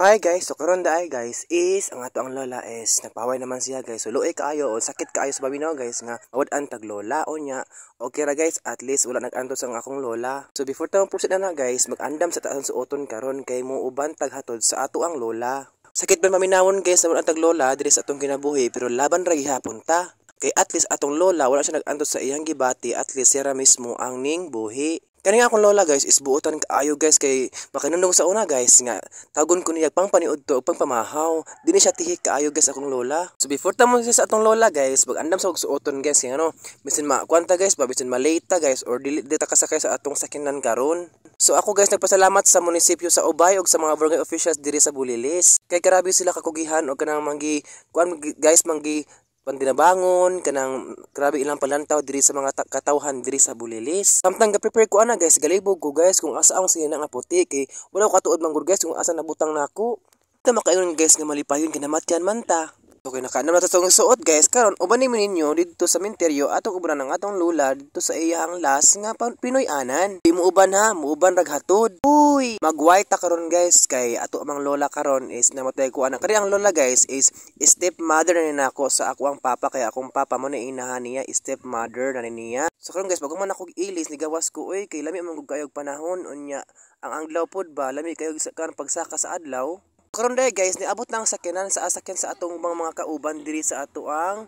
Hi guys, so karon daay guys is ang ato ang lola is nagpaway naman siya, guys. So luoy kaayo o sakit kaayo sa paminaw, guys, nga mawad-an tag lola o nya. Okay ra guys, at least wala nag-antos ang akong lola. So before ta proceed na guys, mag-andam sa taas suoton karon kay mo uban taghatod sa ato ang lola. Sakit man paminawon, guys, na wala tag lola diri sa atong kinabuhi, pero laban ra gihapon ta. Kay at least atong lola wala siya nag-antos sa iyang gibati, at least siya mismo ang ning buhi. Kani nga akong lola, guys, is buotan kaayo, guys, kay makinundong sa una, guys, nga tagon ko niya pang paniudto ug pang pamahaw. Dili siya tihik kaayo, guys, akong lola. So before ta mo sa atong lola, guys, mag-andam sa og suoton, guys, kay ano, bisin ma-kuan ta, guys, ba bisin ma-late ta, guys, or dili di ta kasakay sa atong sakyanan karon. So ako, guys, nagpasalamat sa munisipyo sa Ubay ug sa mga barangay officials diri sa Bulilis. Kay grabe sila kakugihan og kanang manggi kuan, guys, manggi pandinabangon, kanang grabe ilang palantaw diri sa mga katawhan diri sa Bulilis. Samtang ga-prepare ko ana, guys, galibog ko, guys, kung asa ang sinina nga puti kay wala ko katuod man gud, guys, kung asa nabutang nako. Ta makaingon, guys, nga malipayon kay namatyan man ta. Okay, nakaanam na ta sa suot, guys. Karon uban ni ninyo didto sa menteryo atong ubanan ang atong lola didto sa iyang last nga Pinoy anan. Di mo uban ha, muuban rag hatod. Uy, mag-white ta karon, guys, kay ato amang lola karon is namatay ko ana. Kani ang lola, guys, is stepmother na nako sa ako ang papa, kay akong papa mo na inahan niya, stepmother na niya. So karon, guys, bago man ako ilis ni gawas ko oy kay lami man gud kayo panahon unya ang adlaw pod ba, lami kayo sa karon pagsaka sa adlaw. Karon day, guys, niabot na ang sakyanan sa asakyan sa atong mga kauban diri sa ato ang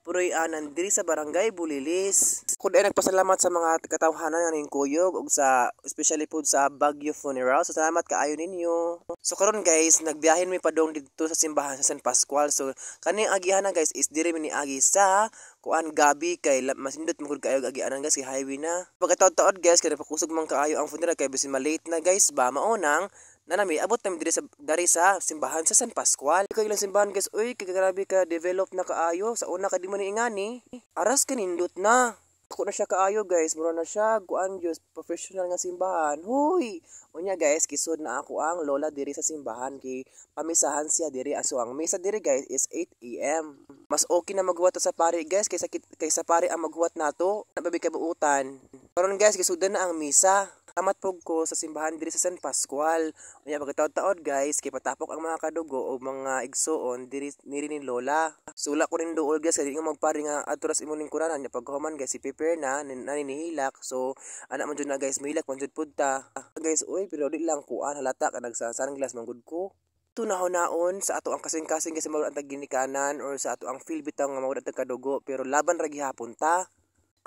Puroy-anan diri sa Barangay Bulilis. Ako day nagpasalamat sa mga katawhanan nga ning kuyog ug sa especially pod sa Baguio Funeral. So salamat kaayo ninyo. So karon, guys, nagbiyahe mi padong didto sa simbahan sa San Pascual. So kaning agihan na, guys, is diri mi niagi sa kuan gabi kay masindot man gud kaayo agianan, guys, kay highway na. Pagkataod-taod, guys, kay napakusog man kaayo ang funeral kay bisin ma-late na, guys, ba maunang nanami abot nami diri sa dari sa simbahan sa San Pascual. Kay ilang simbahan, guys, uy, kay grabe ka develop na kaayo. Sa una ka di man ingani. Aras kanindot na. Ako na siya kaayo, guys, mura na siya kuan Diyos professional nga simbahan. Huy. Unya, guys, kisod na ako ang lola diri sa simbahan kay pamisahan siya diri. Aso ang misa diri, guys, is 8 AM. Mas okay na maghuwat sa pari, guys, kaysa kaysa pari ang maghuwat nato. Nababi kabuutan. Karon, guys, gisudan na ang misa. Salamat po ko sa simbahan diri sa San Pascual. Unya pagkataod-taod, guys, kay patapok ang mga kadugo o mga igsuon diri niri ni Lola. So wala ko rin duol, guys, kay di nga magpari nga adto ra sa imong lingkuranan. Nya paghuman, guys, si prepare na naninihilak. So ana man jud na, guys, mahilak man jud pud ta. Guys, uy, pero di lang kuan halata ka nagsa sunglass man gud ko. Tunahon-naon sa ato ang kasing-kasing kasi mawala ang ginikanan or sa ato ang feel bitaw nga mawala ang kadugo, pero laban ra gihapon ta.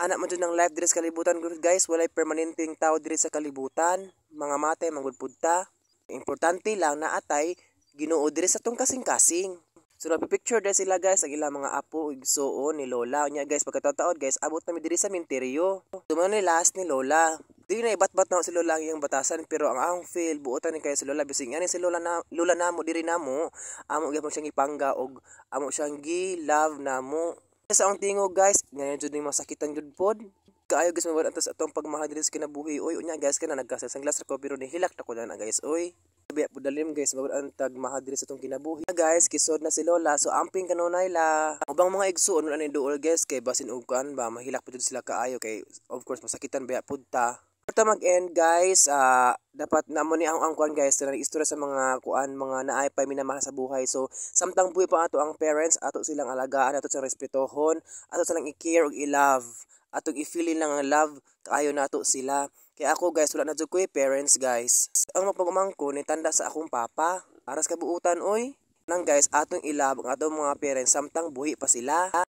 Ana man jud ng life diri sa kalibutan, guys, walay permanenteng tao diri sa kalibutan, mga matay man gud pud ta. Importante lang na atay Ginoo diri sa atong kasing-kasing. So napipicture dahil sila, guys, ang ilang mga apo igsuon ni Lola. Unya, guys, pagkataod guys, abot nami diri sa minteryo. Tumano ni last ni Lola. Di na ibatbat na si Lola ang iyang batasan, pero ang akong feel buotan ni kayo si Lola, bising ani si Lola na Lola namo diri namo, amo gyapon siyang ipangga og amo siyang gi-love namo. Sa akong tingog, guys, ngayon jud ning masakitan jud pod. Kaayo, guys, mawala sa atong pagmahal diri sa kinabuhi. Oy, unya, guys, kana nagkasasanglas ko pero nihilak na ko na, guys. Oy. Biya po dalim, guys, mawala ang tagmahal diri sa atong kinabuhi. Guys, kisod na si Lola, so amping kanunay la. Ubang mga igsuon wala ni duol, guys, kay basin og kuan ba, mahilak po jud sila kaayo kay of course masakitan biya pud ta. Before mag-end, guys, dapat namo ni ang kuan, guys, na istorya sa mga kuan, mga naay pa minamahal sa buhay. So samtang buhi pa ato ang parents, ato silang alagaan, ato silang respetohon, ato silang i-care ug i-love. Atong i-feel lang ang love kaayo nato sila. Kaya ako, guys, wala na jud ko parents, guys. Ang mapagumangko ni tanda sa akong papa. Aras kabuutan oy. Nang, guys, atong i-love ang atong mga parents samtang buhi pa sila.